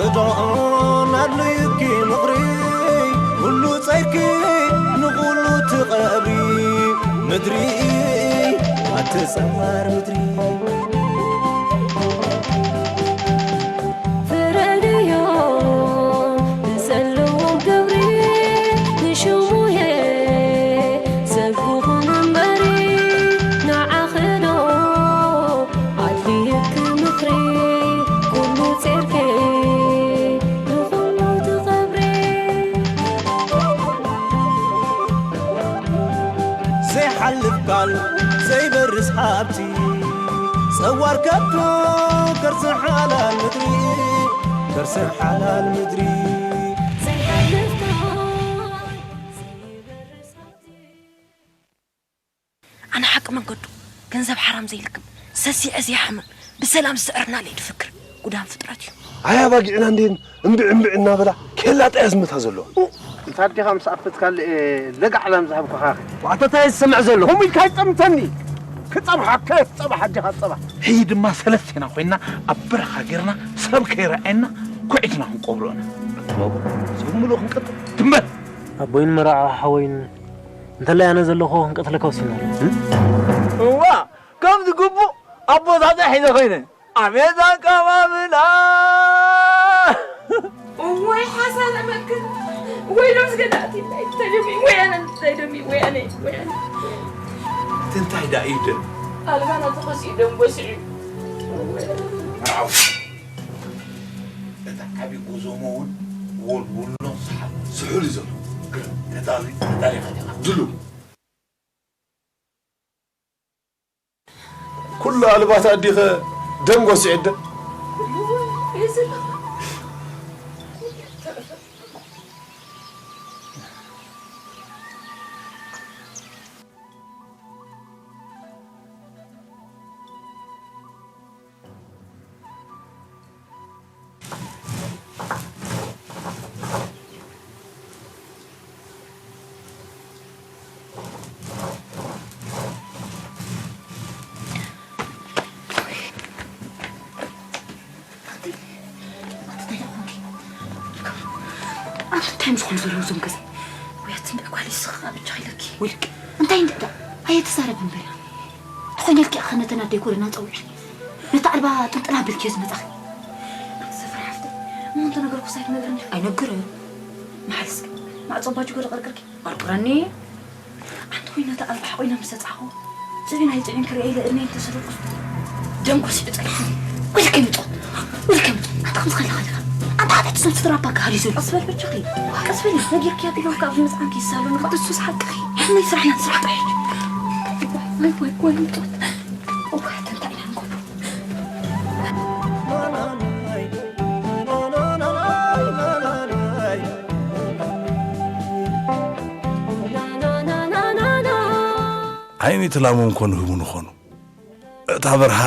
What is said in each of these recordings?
እቶን ኣድልዩኪ ምኽሪ፣ ኩሉ ጸይኪ ንኹሉ ትቐብሪ። ምድሪ ኣቲ ጸዋር ምድሪ። ፍረድዮ ብዘለዎም ክብሪ፣ ንሽሙየ ሰብ ክኹን እምበሪ፣ ንዓኺ ዶ ኣድልየኪ ምኽሪ፣ ኩሉ ጼርኪ ንኹሉ ትኸብሪ። ዘይሓልፍ ቃል ዘይበርስ ሃብቲ፣ ጸዋር ከብቱ ከርሲ ሓላል ምድሪ፣ ከርሲ ሓላል ምድሪ። ዘይሓልፍ ቃል ዘይበርስ ሃብቲ። ኣነ ሓቂ መንገዱ ገንዘብ ሓራም ዘይልክም ሰሲዐ ዘይሓምም ብሰላም ዝስዕርና ለይ ድፍክር ጉዳም ፍጥረት እዩ። ኣይ ኣባጊዕና እንዴን እምብዕ እምብዕ እናበላ ኬላ ጣያ ዝመታ ዘለዋ። እንታ ኣዴኻ ምስ ኣፈትካለ እየ ለጋዕላም ዝሃብኩኻ። ዋተታ ይሰምዕ ዘሎ። ከምኡ ኢልካ ይጠምተኒ። ክጸብሓ ከየት ጸባሕ ኣዴኻ ጸባሕ። ሕጂ ድማ ሰለስቴና ኮይና ኣብ በረኻ ጌርና ሰብ ከይረኣየና ኩዒትና ክንቆብሮ ኢና። ሰብ ምሉእ ክንቀጥል ትንበል። ኣቦይን መርዓ ሓወይን እንተላይ ኣነ ዘለኹ ክንቀትለካ ወሲና። እዋ፣ ከም ዝግቡእ ኣቦታተይ ሒዘ ኮይነ። ኣቤት ኣቀባብላ! እዋይ ሓሳረ መክን! ወይ ሎም ዝገዳእቲ ናይ ተደሚ ወይ ኣነ ናይ ደሚ ወይ ኣነ ወይ ኣነ። እቲ እንታይ ደኣ እዩ ደም? ኣልባና ተኸሲኡ ደም ጎሲዑ። መርዓዊ፣ እቲ ዓቢ ጎዞሞ እውን ወልውሎ ሰሓብ ስሑል እዩ ዘሎ። ተዳሊ-፣ ተዳሊኻ ዲኻ? ድሉው። ኩሉ ኣልባታ ኣዲኸ ደም ጎሲዑ ደ? ኣንቲ እንታይ ምስ ኾኑ ዘለዉ እዞም ገዛ? ወይ ኣቲ እንዳ ጓል ይስኻ ብቻ ኢለኪ። ውልቅ እንታይ እንዳ ኣየ ተዛረብ እምበር። ተኾይነልኪ ኣኸ ነተን ኣደይ ኮለና ጸዊዕኺ። ነታ ኣልባ ጥንጥና ኣቢልኪዮ ዝመጻኺ። ኣንቲ ዘፍራ ሓፍተይ፣ እሞ እንተነገርኩስ ኣይትነግርኒ? ኣይነግርን። መሓል እስከ ማዕጾ ባጅ ጎደ ቀርቅርኪ። ቀርቅረኒ። ኣንቲ ኮይና ተኣልባሕ ኮይና ምስ ተጻሕኹ፣ ጽቢን ኣይጽቢን ክርእየ ኢለ እድመይ እንተሰረቁስ ደም ኮሲዑ ጸኒሑ። ወይልከ ምጦት፣ ወይልከ ምጦት። ኣንታ ከምዚ ከለኻ ዲኻ? ኣንታ ሓጢኣት እዞም ስድራ ኣባካ ሃልዩ ዘሎ። ቀስ በል በጃኺ፣ ቀስ በሊ። ነጊርክያ ቢሎም ካብ ዝመጽኣንኪ ይሳሉኒ። እሱስ ሓቅኺ። ናይ ስራሕና ስራሕ ጥራሕ። ወይ፣ ወይ፣ ወይ ምጦት። እዋ፣ ኣንታ እንታይ ኢና ንገብሮ? ዓይኒ ትላሞም ኮን ህቡ ንኾኑ። እታ በርሃ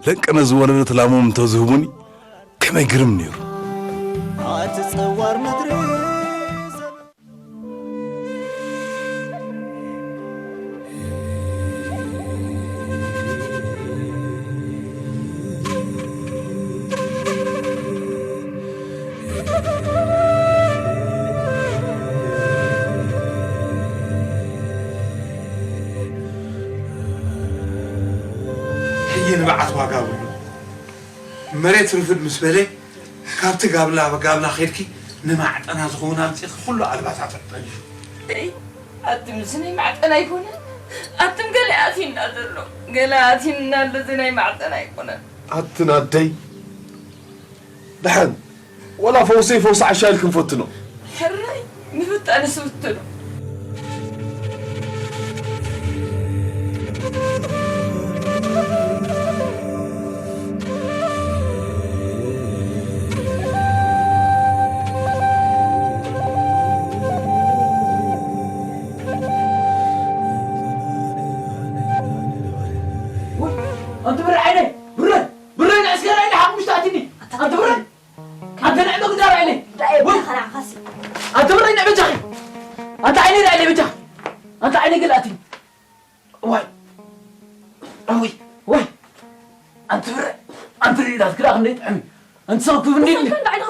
ለንቀነ ዝወለደት ላሞም እንተዝህቡኒ ከመይ ግርም ነይሩ። ኣቲ ጸዋር ምድሪ ሕጂ ንብዓት ዋጋ ብሉ። መሬት ርፍድ ምስ በለ፣ ካብቲ ጋብላ፣ ጋብላ ኸይድኪ ንማዕጠና ዝኸውን ኣምጺእኺ ኩሉ ኣልባሳት ዕጠኒ። እይ፣ ኣቲ ምስ ናይ ማዕጠና ኣይኮነን። ኣትም ገለ ኣቲና ዘሎ። ገለ ኣቲና ኣሎ፣ እዚ ናይ ማዕጠና ኣይኮነን። ኣትን ኣደይ፣ ደሓን፣ ወላ ፈውሰይ ፈውሲ ዓሻ ኢልክን ፈትኖ። ሕራይ፣ ምፍታንስ ፍትኖ። ኣንቲ ብረ ዓይነይ፣ ብረ፣ ብረ፣ ንዕስከር ዓይነ ሓሙሽተ ኣትኒ። ኣንቲ ብረ፣ ኣንቲ ንዕሎ ግዳር ዓይነይ። እንታይ እየ ወይ። ብለኻ ንዓኻሲ? ኣንቲ ብረ፣ ንዕ በጃኺ። ኣንቲ ዓይነይ፣ ንዕ በጃኺ። ኣንቲ ዓይነይ ገለ ኣትኒ። ዋይ። ወይ፣ ወይ። ኣንቲ ብረ፣ ኣንቲ ርኢላት ግዳ ክንደይ ጥዕሚ። ኣንቲ ሰብ ክብኒ። ንስኻ እንደ ዓይንኻ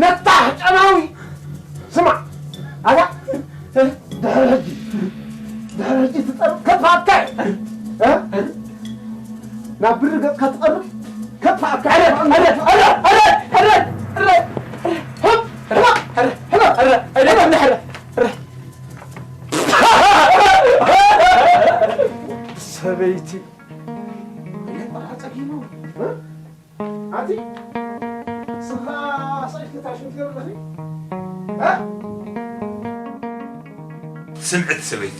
ነታሕ ጨናዊ! ስማዕ! ኣታ! ድሕሪ ሕጂ፣ ድሕሪ ሕጂ ትጸርፍ ከጥፍኣካ እየ። እ? ናብ ብሪ ገጽካ ትቐርብ ከጥፍኣካ እየ። ሰበይቲ። ኣቲ ስኻ ሰይፍ ታሽም ትገብር ኣለኺ? እ? ስምዕቲ ሰበይቲ፣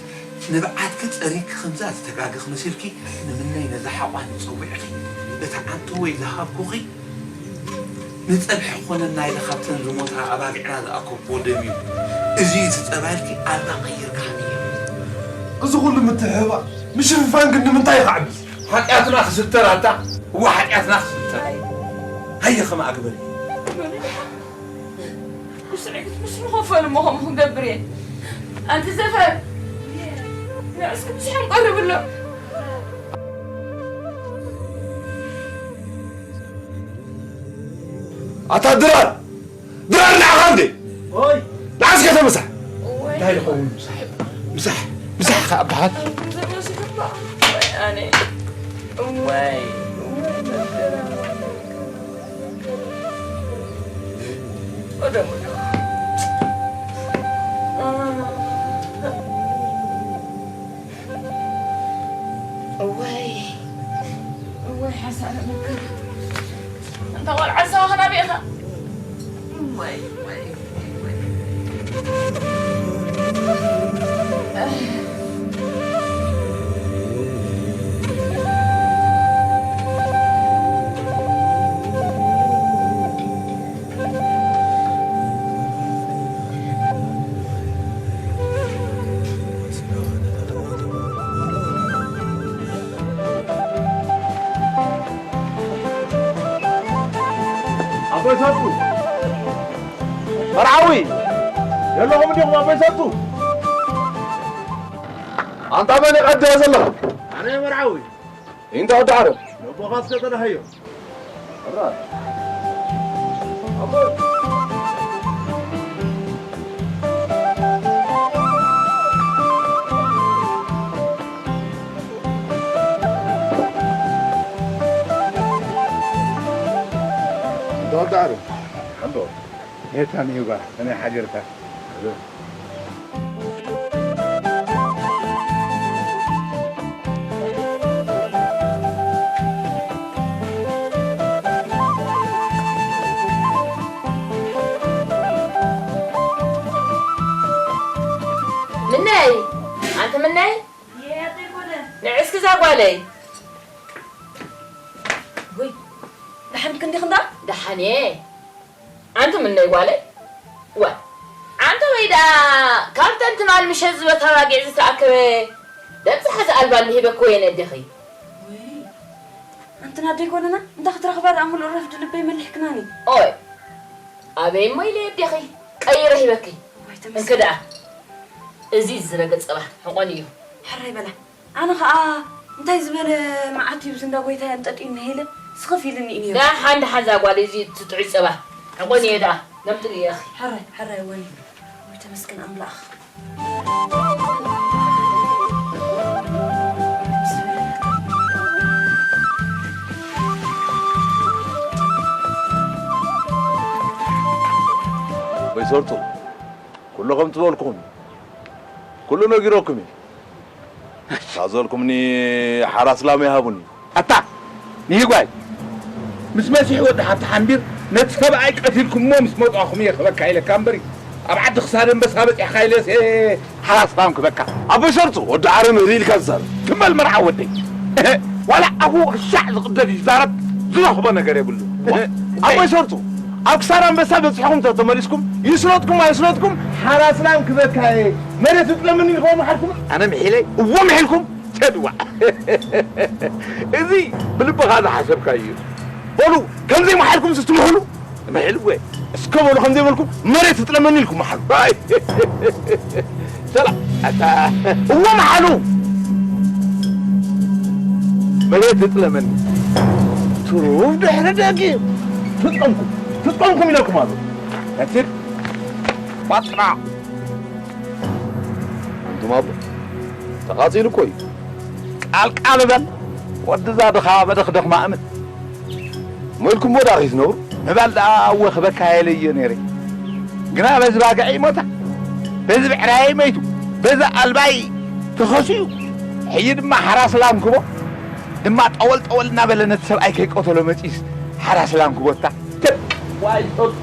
ንብዓትኪ ጸሪግኪ ከምዛ ዝተጋገኽ መሲልኪ ንምነይ ነዛ ሓቋኒ ጸዊዕኺ፣ እቲ ዓንተወይ ዝሃብኩኺ ንጸብሒ ክኾነና ኢለ ካብተን ዝሞታ ኣባጊዕና ዝኣከብክዎ ደም እዩ። እዚ እዩ እቲ ጸባልኪ ኣልባ ቀይርካ ሃብዮ። እዚ ኩሉ ምትሕብባር ምሽፍፋን ግን ንምንታይ ይኸዕብስ? ሓጢኣትና ክስተር ኣታ፣ እወ ሓጢኣትና ክስተር። ሃየ ከማኣ ግበሪ። ብስዕግት ምስ ንኸፈሉ እሞ ከምኡ ክንገብር እየ። ኣንቲ ዘፈር፣ ንዕስኪ ምስሖም ቀርብሎም። ኣታ ድራር! ድራር ንዓኻ እንዴ? ኦይ! ንዓስከ ተምሳሕ! እወይ። እንታይ ይኸውን ምሳሕ? ምሳሕ! ምሳሕ ኸኣ በሃል! እወይ፣ ኣነ። እወይ፣ እወይ፣ መከራ። ወደ ሙሉ። እወይ፣ እወይ፣ ሓሳረ መከራ። እንታ ቆልዓ ሰዋ ኸናቢእኻ። እወይ፣ እወይ፣ እወይ። ኣቦይ ሰጡ! መርዓዊ! የለኹም እንዲኹም ኣቦይ ሰጡ? ኣንታ መን ይቐድሕ ዘለኹ? ኣነ መርዓዊ። እንተ ወዲ ዓረብ። ነቦኻ እስከ ተዳሃዮ። እንተ ወዲ ዓረብ። ሓንዶ። ኔታ ንዩባ፣ ከመይ ሓዲርካ? ምነይ፣ ኣንቲ ምነይ? የት ይኮነ? ንዕስኪ እዛ ጓለይ። ውይ፣ ደሓን ክንዲኽ እንዳ? ደሓን እየ። ኣንቲ ምነይ ጓለይ? ዋ፣ ኣንተ ወይ ደኣ ካብተን ትማል ምሸት ዝበታ ኣባጊዕ ዝተኣከበ ደም ዝሓዘ ኣልባ እንድሂበኪ ወየን ኣዴኺ? ወይ፣ ኣንትና ኣደይ ኮነና፣ እንዳ ክትረኽባ ደኣ ምሉእ ረፍዲ ልበይ መሊሕክናኒ። ኦይ፣ ኣበይ እሞ ኢለ ኣዴኺ ቀይረ ሂበኪ። ወይ ተመስገን። እንክ ደኣ፣ እዚ ዝረገ ጸባ ሕቆን እዩ። ሕራይ በላ። ኣነ ኸኣ እንታይ ዝበለ መዓት እዩ፣ እዚ እንዳ ጎይታይ ኣንጠጢኡኒ ኢለ ስኽፍ ኢሉኒ እዩ ነይሩ። ደሓን ደሓን እዛ ጓል እዚ እቲ ጥዑይ ጸባ። ሕቆን እየ ደኣ፣ ነምጥል እየ እኺ። ሕራይ፣ ሕራይ ወኒ። ወይ ተመስገን ኣምላኽ። ወይ ሰርጡ፣ ኩሉ ከም ትበልኩኹም እዩ። ኩሉ ነጊረኩም እየ። ካብ ዝበልኩምኒ ሓራስ ላም ይሃቡኒ። ኣታ ንሂጓይ፣ ምስ መሲሕ ወዲ ሓብቲ ሓምቢር ነቲ ሰብኣይ ቀቲልኩሞ ምስ መጻኹም እየ ክበካ ኢለካ እምበሪ፣ ኣብ ዓዲ ክሳድ ኣንበሳ በጺሕካ ኢለስ እየ ሓራስ ላም ክበካ። ኣቦይ ሰርጹ፣ ወዲ ዓረም እሪ ኢልካ ትዛረብ። ትም በል መርዓ ወደይ። ዋላ ኣፉ ክሻዕ ዝቕደድ ይዛረብ፣ ዝረኽቦ ነገር የብሉ። ኣቦይ ሰርጹ፣ ኣብ ክሳድ ኣንበሳ በጺሕኩም ተተመሊስኩም፣ ይስለጥኩም ኣይስለጥኩም፣ ሓራስ ላም ክበካ እየ፣ መሬት ትጥለመኒ ኢልኩም መሓልኩም? ኣነ ምሒለይ? እዎ ምሒልኩም? ቸድዋ። እዚ ብልብኻ ዝሓሰብካዮ እዩ። በሉ፣ ከምዘይ መሓልኩም ስትምሕሉ፣ ምሒልዎ። እስከ በሉ፣ ከምዘይ በልኩም መሬት ትጥለመኒ ኢልኩም መሓሉ። ኣይ። ሰላ፣ ኣታ። እዎ መሓሉ። መሬት ትጥለመኒ። ትሩፍ ድሕሪ ደጊም። ፍጸምኩም፣ ፍጸምኩም ኢለኩም ኣሎ። That's it። ባጥና። ኣንቱም ኣቦ፣ ተቓጺሉ እኮ እዩ። ቃል ቃል በል፣ ወድዛ ድኻ መደኽደኽ ማእምን። ሞልኩም ሞዳ ኺትነብሩ? ምባል ደኣ እወ ክበካ የለዮ ነይረ። ግና በዚ ባግዐይ ሞታ፣ በዚ ብዕራየይ መይቱ፣ በዚ ኣልባይ ተኸሲኡ፣ ሕጂ ድማ ሓራስ ላም ክቦ፣ ድማ ጠወል ጠወል እናበለ ነቲ ሰብኣይ ከይቀተሎ መጺስ ሓራስ ላም ክቦታ። ዋይ፣ ጠጡ።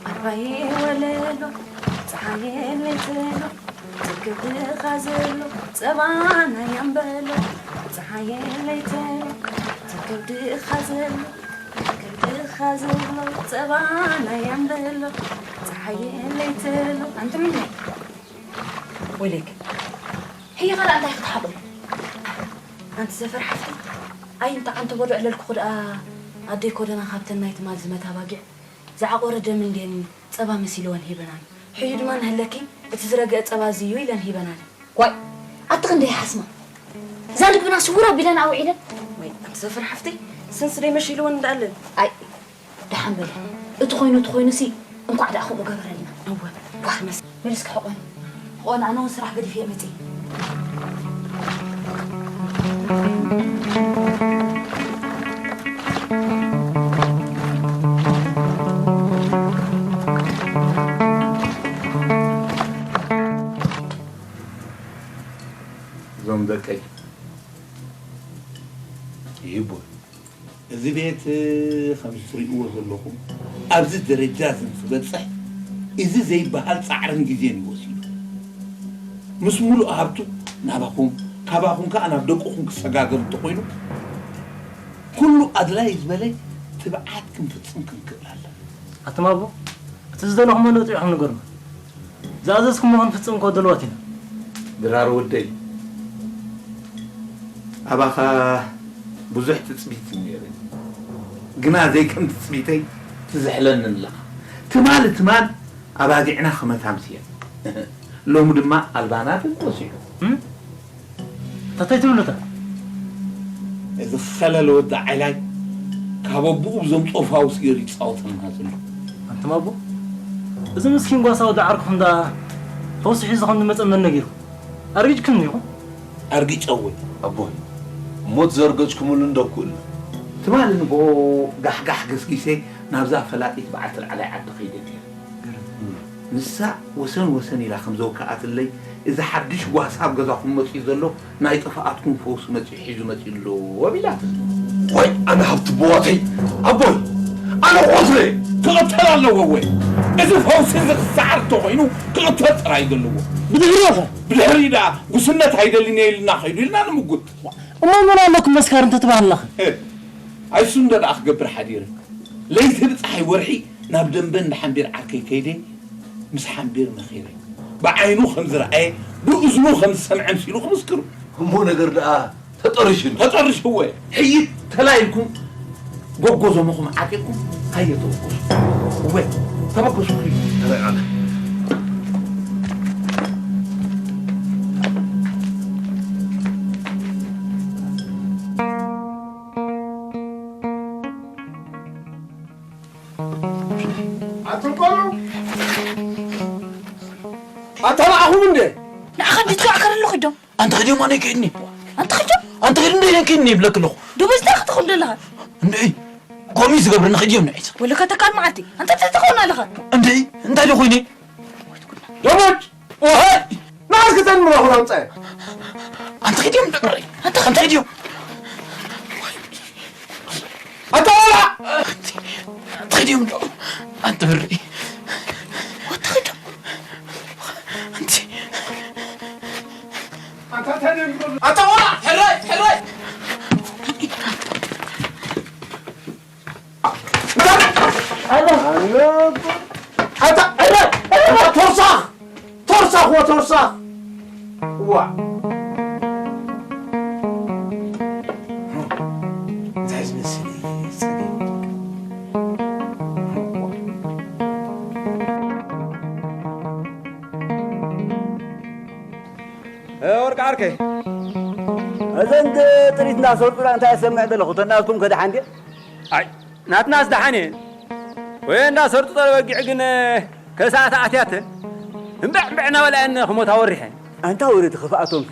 ኣባዬ ወለሎ፣ ፀሓዬ ለይትሎ፣ ትክብድኻ ዘሎ ፀባ ናይ ኣምበሎ። ፀሓዬ ለይትሎ፣ ትክብድኻ ዘሎ፣ ትክብድኻ ዘሎ ፀባ ናይ ኣምበሎ። ፀሓዬ ለይትሎ። ኣንቲ ምንታይ? ወይለክ። ሕየ ኸላ እንታይ ክትሓሉ? ኣንቲ ዘፈር ሓፍቲ፣ ኣይ እንተ ዓንተ በዶ ዕለልኩኹ ደኣ ኣደይ ኮደና ካብተን ናይ ትማል ዝመታ ባጊዕ ዝዓቖረ ደም እንድየን ጸባ መሲልወን ሂበናን። ሕዩ ድማ ንህለኪ እቲ ዝረገአ ጸባ እዚ እዩ ኢለን ሂበናን። ዋይ፣ ኣቲ ክንደይ ሓስማ። እዛ ልብና ስውር ኣቢለን ኣውዒለን። ወይ ኣንቲ ዘፈር ሓፍቲ፣ ስንስ ደይ መሺልወን እንዳኣለን። ኣይ፣ ደሓን በለ። እቲ ኮይኑ፣ እቲ ኮይኑሲ፣ እንኳዕ ደኣ ከምኡ ገበረልና። እወ፣ ጓሕ መስ-፣ በል እስኪ ሕቆን። ሕቆን፣ ኣነ እውን ስራሕ ገዲፈ እየ መፅየ። እዞም ደቀይ ይህቡ። እዚ ቤት፣ ከምዚ ትርእይዎ ዘለኹም፣ ኣብዚ ደረጃ እዚ ንክበጽሕ፣ እዚ ዘይበሃል ጻዕርን ግዜን እዩ ወሲዱ። ምስ ሙሉእ ሃብቱ ናባኹም፣ ካባኹም ከኣ ናብ ደቅኹም ክሰጋገር እንተኾይኑ፣ ኩሉ ኣድላይ ዝበለ ትብዓት ክንፍጽም ክንክእል ኣለና። ኣቱም ኣቦ፣ እቲ ዝደለኹሞ ነጢዕኹም ንገሩና። ዝኣዘዝኩሞ ክንፍጽም እኮ ድልዋት ኢና። ድራር ወደይ፣ ኣባኻ ብዙሕ ትጽቢት እዩ ነይረኒ። ግና ዘይከም ትጽቢተይ ትዝሕለኒ ኣለኻ። ትማል ትማል ኣባጊዕና ክመታ ኣምስየን። ሎሚ ድማ ኣልባናተን ወሲሑ። እም? እንታይ ትብሉታ? እዚ ኸለል ወዲ ዓይላይ ካብ ኣቦኡ ብዞም ጦፋውስ ገይሩ ይጻወተልና ዘሎ። ኣንቱም ኣቦ፣ እዚ ምስኪን ጓሳ ወዲ ዓርኩኹም ደኣ ፈውሲ ሒዙ ከም ዝመጸ መን ነጊርኩም? ኣርጊጭኩም ኢኹም? ኣርጊጨ እወ። ኣቦይ፣ ሞት ዘርገጽኩምሉ እንዶ ኩሉ። ትማሊ ንግሆ ጋሕጋሕ ገስጊሰ ናብዛ ፈላጢት በዓልቲ ላዕላይ ዓዲ ከይደ ነይረ። ንሳ ወሰን ወሰን ኢላ ከም ዘውከኣትለይ፣ እዚ ሓድሽ ጓሳ ኣብ ገዛኹም መጺኡ ዘሎ ናይ ጥፍኣትኩም ፈውሲ መጺኡ ሒዙ መጺኡ ኣሎ ኣቢላትኒ። ወይ ኣነ ሃብቲ ቦዋተይ፣ ኣቦይ፣ ኣነ ቆስለ ክቕተል ኣለዎ ወይ? እዚ ፈውሲ እዚ ክሰዓር እንተኾይኑ ክቕተል ጥራይ እዩ ዘለዎ። ብድሕሪኡ ኸ? ብድሕሪ ደኣ ጉስነት ኣይደልን እየ ኢልና ኸይዱ ኢልና ንምጉት። እሞ መን ኣለኩም መስካሪ እንተትበሃል ኣለኻ? እ፣ ኣይሱ እንደ ደኣ ክገብር ሓዲረ። ለይቲ ብፀሓይ ወርሒ ናብ ደንበ እንዳ ሓምቢር ዓርከይ ከይደ ምስ ሓምቢር መኺረ። ብዓይኑ ከም ዝረኣየ ብእዝኑ ከም ዝሰምዐ ምሲሉ ክምስክሩ። እሞ ነገር ደኣ ተጠሪሹ። ተጠሪሹ እወ። ሕይት ተላኢልኩም ጎጎ ዞመኹም ዓጢቕኩም ሃየ ተበገሱ። እወ፣ ተበገሱ። ተረጋጋ። ኣቱም ቆልዑ፣ ኣተባኣኹም እንደ ንዓኻ እንዲ ትዛዕከር ኣለኹ ዶ? ኣንተ ኸዲኦም ኣነ ከይድኒ። ኣንተ ኸዲኦም? ኣንተ ኸዲ እንደ ኢለን ከይድኒ ይብለክ ኣለኹ። ዶ በዝታ ክትኸዱ ኣለኻ? እንደ ኮሚ ዝገብርኒ ኸዲኦም ንዒት። ወለ ከተካል መዓልቲ። ኣንተ እንታይ ትኸውን ኣለኻ? እንደ እንታይ ዶ ኮይነ? ደሞች! ኦሃይ! ንዓስ ከተን ምራኹ ኣምጻእ። ኣንተ ኸዲኦም ደቀረይ። ኣንተ ኣንተ ኸዲኦም። ኣታ ቆልዓ! ኣንተ ኸዲኦም ዶ? ኣንተ ብሪ። ኣንተ ኸዲኦም። ኣንቲ ኣታ ቆልዓ! ሕራይ! ሕራይ! ኣታ፣ ኣታ፣ ኣታ፣ ቶርሳኽ! ቶርሳኽ፣ ወ ቶርሳኽ! ዋ! እንታይ ዝመስል እዩ ጸሊም? እ፣ ወርቂ ዓርከይ። እዘን ጥሪት እንዳሰርጡና እንታይ እሰምዕ ዘለኹ? ተናዝኩም ከደሓን ድየ? ኣይ፣ ናትናስ ደሓን እየን። ወይ እንዳ ሰርጡ ጠለ በጊዕ ግን ከሰዓት ኣትያተን እምብዕ እምብዕ እናበላ እየን ክሞታ ወሪሐን። ኣንታ ወረ እቲ ክፍኣቶም።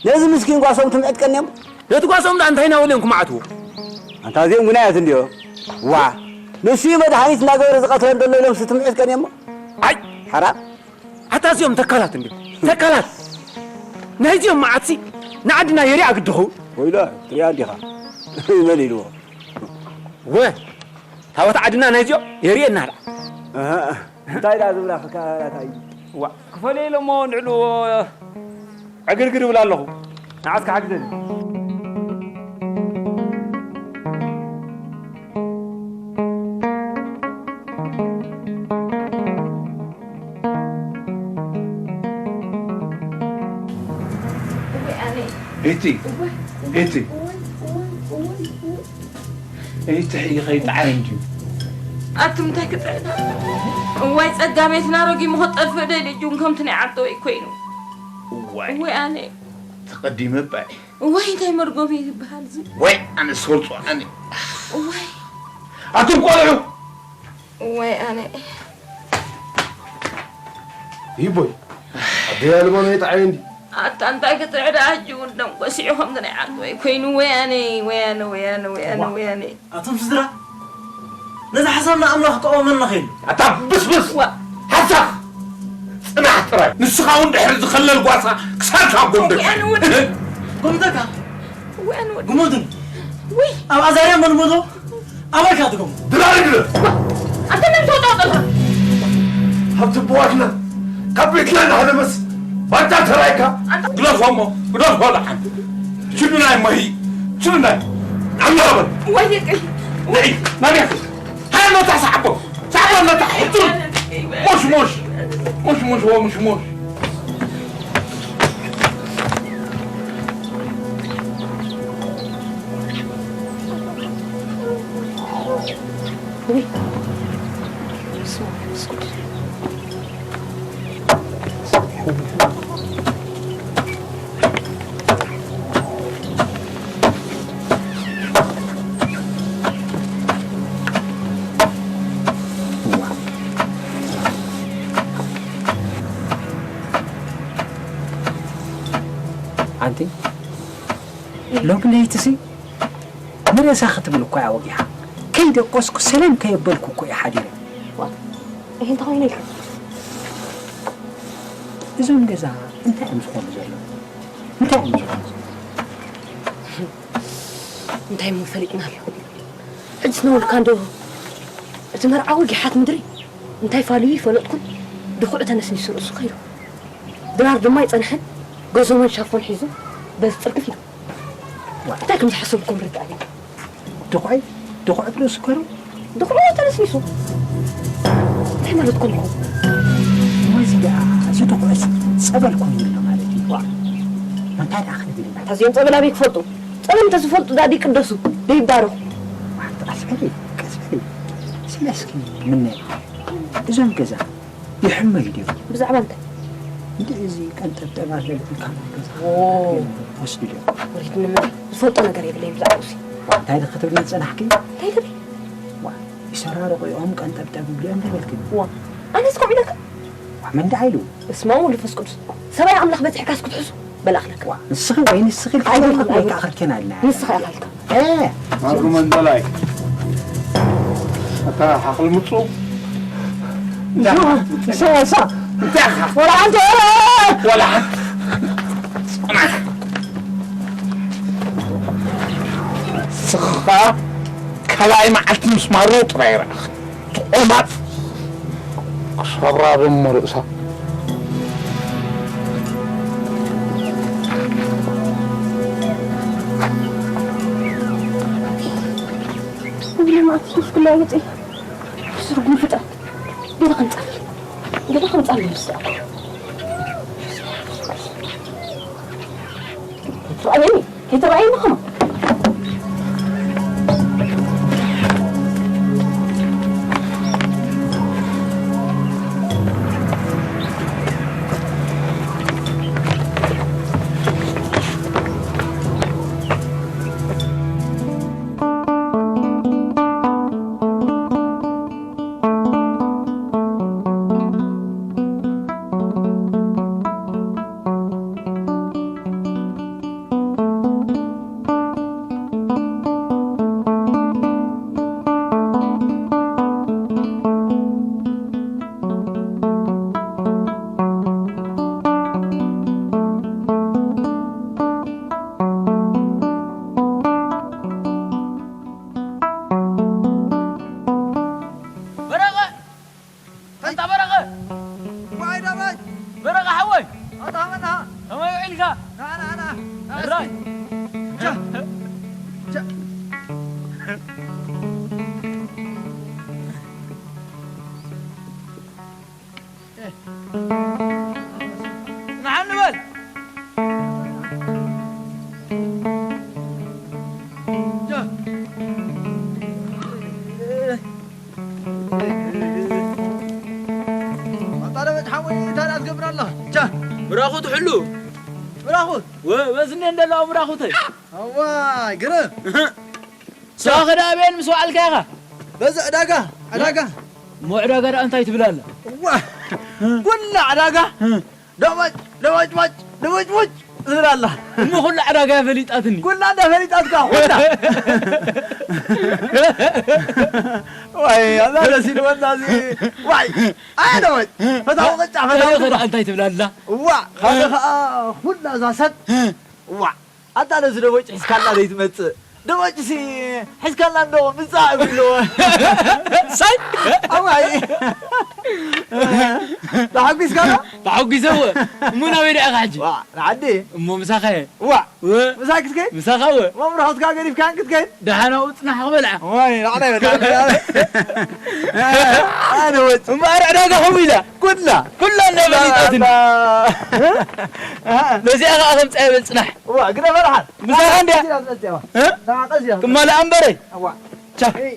ነዚ ምስኪን ጓሶም ትምዕጥቀን እዮም። ነቲ ጓሶም ደኣ እንታይ እናበሉ እዮም ክመዓትዎ? ኣንታ እዚኦም ጉናያት እንድዮ። ዋ፣ ንሱ እዩ መድሃኒት እናገበረ ዝቐትለን ዘሎ ኢሎም ትምዕጥቀን እዮም። ኣይ! ሓራም። ኣታ እዚኦም ተካላት እንድዮም። ተካላት። ናይዚኦም መዓትሲ ንዓድና የሪኣ ግዲ ኸውን። ወይላ፣ ትሪኣ እንዲኻ። መን ኢልዎ? ወ፣ ታቦት ዓድና ናይዚኦም የርእየና ደኣ። ኣሃ፣ እንታይ ደኣ ዝብላ ክከላላት ኣዩ? ዋ፣ ክፈልዮ ኢለ እሞ ንዕሉ ዕግርግር ይብል ኣለኹ። ንዓስ ክሓግዘኒ። እወይ ኣነ። ቤቲ፣ እወይ፣ ቤቲ። እወይ፣ እወይ፣ እወይ፣ እወይ። እይ ትሕይ ኸይጠዓይ እንድዩ። ኣቱም እንታይ ክጥዕና? እዋይ ጸጋሜትና ረጊሙ ክጠፍእ ደልዩ እጁን ከምቲ ናይ ዓንተወይ ኮይኑ። እዋይ። እወይ ኣነ። ተቐዲመ ባይ። እዋይ እንታይ መርጎም እዩ ዝበሃል እዚ። ወይ ኣነ ዝፈልጦ ኣነ። እዋይ። ኣቱም ቆልዑ። እዋይ ኣነ። ይቦይ፣ ኣደይ ኣልቦ ናይ ጣዕይ እንዲ። ኣታ እንታይ ክጥዕዳ ሕጂ እውን ደም ቆሲዑ ከምዚ ናይ ዓንተወይ ኮይኑ። ወያነ፣ ወያነ፣ ወያነ፣ ወያነ፣ ዋ። ወያነ። ኣቱም ስድራ፣ ነዚ ሓሳብና ኣምላኽ ክቀወመልና ኸይኑ። ኣታ ብስብስ! ዋ። ሓሳኽ! ጽናሕ ጥራይ። ንስኻ እውን ድሕሪ ዝኸለል ጓሳ ክሳድካ ጎምደካ። ወያነ እውን። ጎምደካ? እዋን ወዲ። ግሞትን። ውይ። ኣብ ኣዛርያ መልመዶ ኣበይ ካትኩም? ድራሪ ድረ። ኣንተ ምን ትወጣ ወጣ? ሃብቲ ብዋትና ካብ ቤትና ናህለመስ ባንታ ተራይካ። ኣንተ ግደፎ እሞ፣ ግደፎ ደሓን። ሽዱናይ መሂ፣ ሽዱናይ። ኣላበል። ወይ ደቀይ። ነይ፣ ናብያት። ሃይ፣ ነታ ሰዓቦ፣ ሰዓቦ ነታ ሕቱን። ሞሽ፣ ሞሽ። ሞሽ፣ ሞሽ፣ ወ፣ ሞሽ፣ ሞሽ። ውይ፣ በስመ አብ ወመንፈስ ቅዱስ። ኣንቲ ሎሚ ለይትሲ ንርእሳ ክትብል እኮ እያ ወጊሓ። ከይደቆስኩ ሰላም ከየበልኩ እኮ እየ ሓዲረ። ዋ፣ ይሄ እንታይ ኮይኑ ኢልካ? እዞም ገዛ እንታይ እዮም ዝኾኑ ዘለዉ? እንታይ እዮም ዝኾኑ ዘለዉ? እንታይ እሞ ፈሊጥናሉ? ሕጅስ ነውልካ እንዶ እቲ መርዓዊ ጊሓት ምድሪ እንታይ ፋልዩ ይፈለጥኩን ድኹዑ ተነስኒሱ ርእሱ ከይዱ። ድራር ድማ ኣይጸንሐን፣ ገዞመን ሻፎን ሒዙ በዚ ጽርግፍ ኢሉ። ዋ። እንታይ ከም ዝሓሰብኩም ርዳእኒ። ድኹዐይ፣ ድኹዐ ብርእሱ ከሩ? ድኹዑ ተነስኒሱ። እንታይ ማለት ኮን ይኹን? ወዚ ደኣ፣ እዚ ድኹዐስ ጸበል ኮይኑ ኣሎ ማለት እዩ። ዋ። እንታይ ደኣ ክንብል ኢና? እታ እዚኦም ጸበል ኣበይ ክፈልጡ? ጸበል እንተዝፈልጡ ደኣ ደይቅደሱ፣ ደይባረኹ። ዋ፣ ቀስ በሊ፣ ቀስ በሊ። ስለ እስኪ ምነ እዞም ገዛ ይሕመዩ ድዮም? ብዛዕባ እንታይ? እንደ እዚ ቀንጠብጠብ ኣለልኩልካ ናይ ገዛ ዎ። ወስዱ ድዮም? ወሪድኒ እምበር ዝፈልጦ ነገር የብለይን ብዛዕባኡ ሲ። ዋ፣ እንታይ ዶ ክትብልኒ ዝጸናሕኪ? እንታይ ትብል? ዋ፣ ይሰራርቑ እዮም፣ ቀንጠብጠብ ይብሉ እዮም ዶ በልክኒ? ዋ፣ ኣነስ ከምኡ ኢለካ? ዋ፣ መን ደኣ ኢሉ? በስመ ኣብ ወወልድ ወመንፈስ ቅዱስ። ሰብኣይ ኣምላኽ በጺሕካስ ክትሕሱ? በል ኣኽለካ። ዋ፣ ንስኺ ወይ ንስኺ ኢልካ ኣይደልኩን፣ ወይ ኣይደልኩን። ከኣ ኣኽልኬን ኣልና። ንስኻ ኢኻ ኢልካ። እ፣ ማጉ መንደላይ። ኣታ ሓኽሊ ምጹ። ንሳ፣ ንሳ፣ ንሳ። እንታይ ኢኻ? ወላ ሓንቲ። ወላ ሓንቲ። ጽናሕ። ንስኻ ካልኣይ መዓልቲ ምስ ማሮ ጥራይ ርኣኽ። ቆማጥ ክሰብራ ደሞ ርእሳ። ኩሉ መዓት ሱስ ክለውጥ እዩ። ትርጉም ፍጥረት ገለ ከምጻልኪ፣ ገለ ከምጻልኪ ይስራ። ትረኣየኒ፣ ከይትረኣየኒ ከማን። በረቐ! ኣንታ በረቐ! ዋይ ዳባይ! በረቐ ሓወይ! ኣታ መና! ከመይ ውዒልካ? ና፣ ና፣ ና! ና፣ ራይ! እስኪ! ቻ! ቻ! ንዓም ንበል! ቻ! ኣታ ደበጭ ሓወይ፣ እንታይ ደኣ ትገብር ኣለኻ? ቻ! ምራኹ ትሕሉ! ምራኹ! ወ-፣ ወዝኔ እንደለዋ ምራኹተይ! ኣዋይ፣ ግርም! እህ። ሰው ከዳ ቤን ምስ ወዓልካ ኢኻ? በዚ ዕዳጋ፣ ዕዳጋ። እሞ ዕዳጋ ደኣ እንታይ ትብል ኣላ? እዋ፣ ኩላ ዕዳጋ። እህ። ደወጭ፣ ደወጭ፣ ወጭ፣ ደወጭ፣ ወጭ ትብል ኣላ። እሞ ኩላ ዕዳጋ እያ ፈሊጣትኒ። ኩላ እንዳ ፈሊጣትካ፣ ኩላ። ዋይ፣ ኣዛ ደስ ኢልወና እዚ። ዋይ፣ ኣያ ደወጭ፣ ፈታዊ ቅጫ፣ ፈታዊ ከዳ ቅጫ። እንታይ ትብል ኣላ? እዋ፣ ካልእ ኸኣ ኩላ እዛ ሰብ። እዋ፣ ኣታ ነዚ ደቦጭ ሒዝካላ ዘይትመጽእ? ደቦጭሲ ሒዝካላ እንዶ ምጻእ እብሎ። ሳይ! ኣዋይ! ተሓጒስካ ዶ? ተሓጒሰ እወ። እሞ ናበይ ደኣ ኢኻ ሕጂ? ዋ፣ ንዓዲ። እሞ ምሳኸ? ዋ! ወ-፣ ምሳይ ክትከይድ? ምሳኻ እወ። መብርሆትካ ገዲፍካን ክትከይድ? ደሓን ኣብኡ ጽናሕ ክበልዓ። ዋይ፣ ንዓና ይበልዓ። ኣነ ወጽ-፣ እምበኣር ዕዳጋ ከምኡ ኢላ? ኩላ። ኩላ እንዳ በሊጣትኒ። ኣላ። ነዚኣ ኸኣ ከምጻ ይበል ጽናሕ። እዋ፣ ግደ ፈርሓን። ምሳኻ እንድያ? እ? ትማሊ ኣንበረይ። እዋ። ቻ። እይ።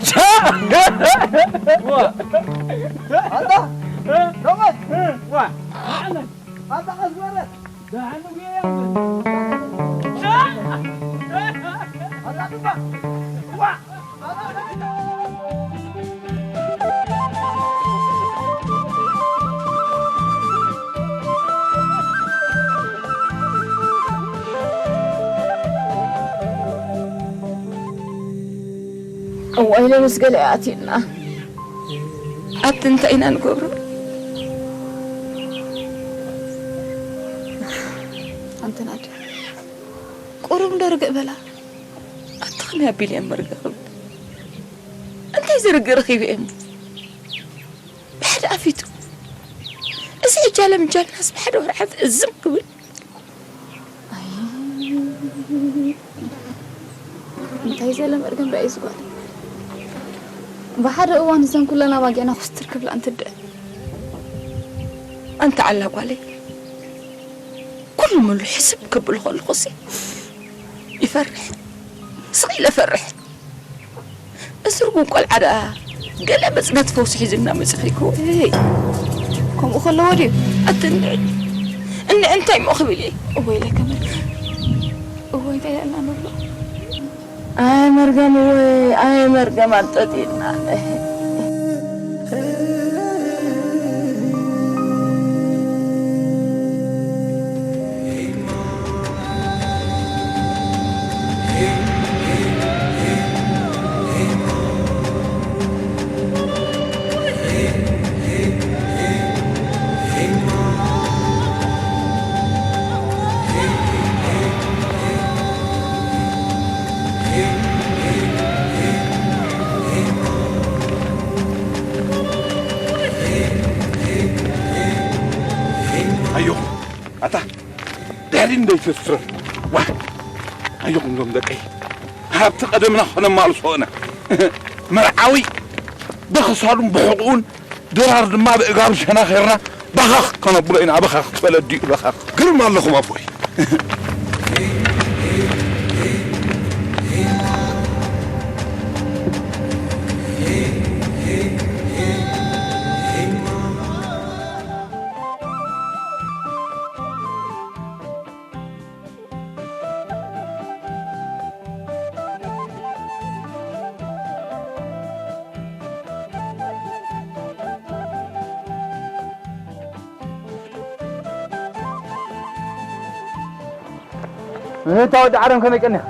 ቻ። እዋ። ኣታ። ሮማን። እዋ። ኣታ ቀስ በለ። ደሓን ጉያ። ቻ። ኣታ ግባ። እዋ። እዋይ፣ ሎምስ ገለ ኣትዩና። ኣቲ እንታይ ኢና ንገብሮ? ኣንተን ኣደ ቁሩብ እንዶ ርግእ በላ። ኣቲ ከመይ ኣቢሉ እየ መርገ ክብል? እንታይ ዝርግእ ረኺቡ እየ እሞ? ብሓደ ኣፊቱ። እዚ ሕጂ ኣለምጃልናስ ብሓደ ወርዓት እዝም ክብል። ኣይ፣ እንታይ ዘለ መርገም ደኣ እዩ ዝጓል። ብሓደ እዋን እዘን ኩለን ኣባጊዕና ኩስትር ክብላ እንትድአ። ኣንቲ ዓላ ጓለይ፣ ኩሉ ሙሉ ሕስብ ክብል ከለኹሲ ይፈርሕ። ስቕ ኢለ እፈርሕ። እዚ ርጉም ቆልዓ ደኣ ገለ መጽናዕቲ ፈውሲ ሒዙ እናመጸ ከይከውን። እይ፣ ከምኡ ከለዎ ድዩ? ኣቲ እንድዒ፣ እንድዒ እንታይ እሞ ክብል እየ? እወ ኢለ ከመልክ። እወ እንታይ ደኣ ንብሎ? ኣይ መርገም፣ እወ፣ ኣይ መርገም ኣንጠጢልና። ኣዮኹም፣ ኣታ ድሕሪ እንደይትስርር። ዋ፣ ኣዮኹም ዞም ደቀይ፣ ሃብቲ ቀደምና ክነማልሶ ኢና። መርዓዊ ብኽሳዱን ብሕቑኡን፣ ድራር ድማ ብእጋሩ ሸናኺርና በኸኽ ከነብሎ ኢና። በኸኽ በለዲኡ በኸኽ። ግርም ኣለኹም ኣቦይ። እታ ወዲ ዓረም ከመይ ቀኒኻ?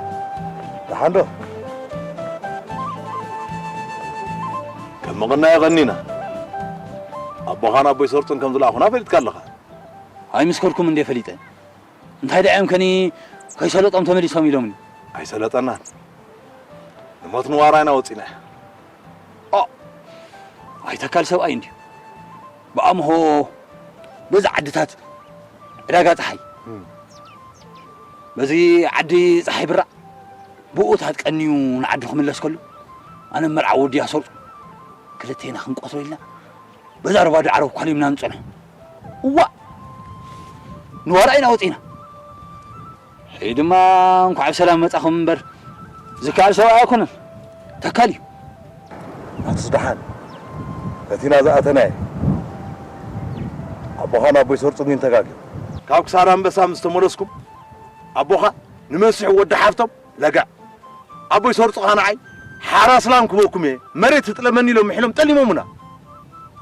ደሓን ዶ? ከም መቐና የቐኒና። ኣቦኻን ኣቦይ ሰርጹን ከም ዝለኣኹና ፈሊጥካ ኣለኻ። ኣይምስከርኩም እንዴ ፈሊጠ? እንታይ ደኣ እዮም ከኒ ከይሰለጦም ተመሊሶም ኢሎምኒ? ኣይሰለጠናን። ንሞት ንዋራ ኢና ወጺና። ኦ! ኣይተካል ሰብኣይ እንድዩ። ብኣምሆ በዚ ዓድታት ዕዳጋ ጸሓይ። እም። በዚ ዓዲ ጸሓይ ብራቕ ብኡታት ቀንዩ ንዓዱ ክምለስ ከሎ፣ ኣነ መርዓ ወዲ ኣሰርጹ ክልቴና ክንቆስሮ ኢልና በዛ ሩባ ዳዕሮ ኳሊምና ንጸንሑ። እዋእ! ንዋራ ኢና ወጺና። ሕጂ ድማ እንኳዕ ብሰላም መጻኹም እምበር፣ ዝከኣል ሰብኣይ ኣይኮነን። ተካል እዩ። ኣቱስ ደሓን፣ እቲ ኢና ዝኣተናዮ። ኣቦኻን ኣቦይ ሰርጹን ግን ተጋግዮም። ካብ ክሳድ ኣንበሳ ምስ ተመለስኩም፣ ኣቦኻ ንመሲሑ ወዲ ሓፍቶም ለጋዕ፣ ኣቦይ ሰርጹ ኸኣ ንዓይ ሓራስ ላም ክበኩም እየ፣ መሬት ትጥለመኒ ኢሎም ምሒሎም ጠሊሞሙና።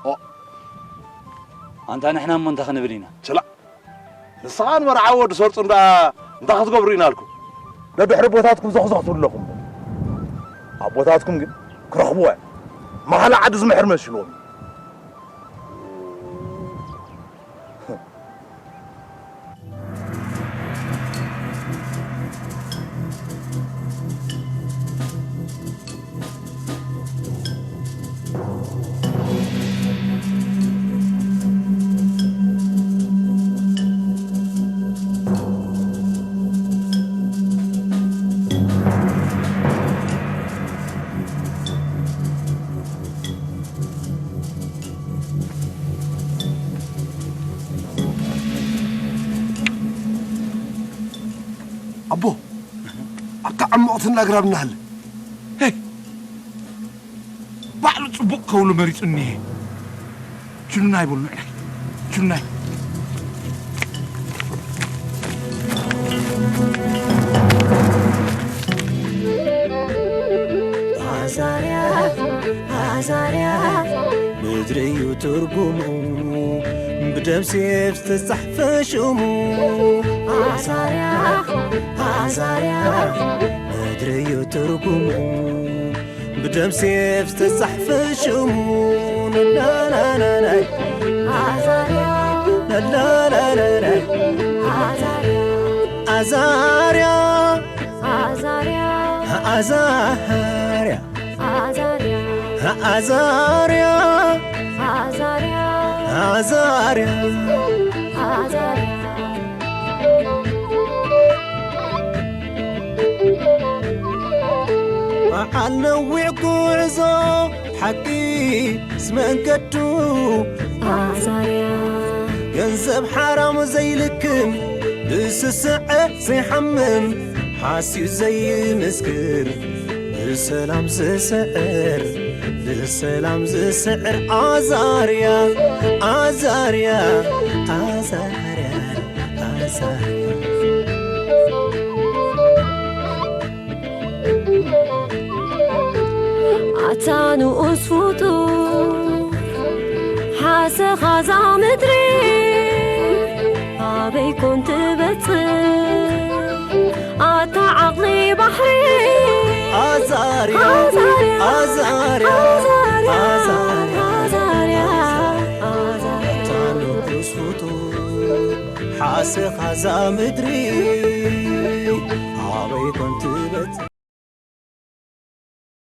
ኦ፣ ኣንታ ንሕና እሞ እንታይ ክንብል ኢና? ችላ፣ ንስኻ ንመርዓዊ ወዲ ሰርጹ እንዳ፣ እንታይ ክትገብሩ ኢናልኩም? ነድሕሪ ኣቦታትኩም ዞኽዞኽ ትብሉ ኣለኹም። ኣቦታትኩም ግን ክረኽብዋ እዮም። መሓላ ዓዲ ዝምሕር መሲልዎም። ኣቦ፣ ኣብታ ዕምቕትን ኣግራብ እናሃለ፣ ሄይ! ባዕሉ ጽቡቕ ከብሉ መሪጹ እኒሄ። ችሉናይ በሉ ንዕናይ፣ ችሉናይ። ኣዛርያ፣ ኣዛርያ፣ ምድሪ እዩ ትርጉሙ፣ ብደም ሴፍ ዝተጻሕፈ ሽሙ። ኣዛርያ፣ ኣዛርያ፣ ምድሪ እዩ ትርጉሙ፣ ብደም ሴፍ ዝተጻሕፈ ሽሙ። ናናናናይ፣ ኣዛርያ፣ ናናናናይ፣ ኣዛርያ፣ ኣዛርያ፣ ኣዛርያ፣ ኣዛርያ፣ ኣዛርያ፣ ኣዛርያ፣ ኣዛርያ፣ ኣዛርያ፣ ኣዛርያ። በዓል ነዊሕ ጉዕዞ ሓቂ ዝመንገዱ ኣዛርያ። ገንዘብ ሓራም ዘይልክም ብስስዐ ዘይሓምም ሓስዩ ዘይምስክር ብሰላም ዝስዕር ብሰላም ዝስዕር ኣዛርያ ኣዛርያ ኣዛርያ ኣዛርያ። ኣታ ንኡስ ፍጡር ሓሰኻ እዛ ምድሪ ኣበይ ኮን ትበጽሕ ኣታ ዓቕሊ ባሕሪ ኣዛርያ ኣዛርያ ኣዛርያ ኣዛርያ ኣዛርያ ኣታ ንኡስ ፍጡር ሓሰኻ እዛ ምድሪ ኣበይ ኮን ትበጽሕ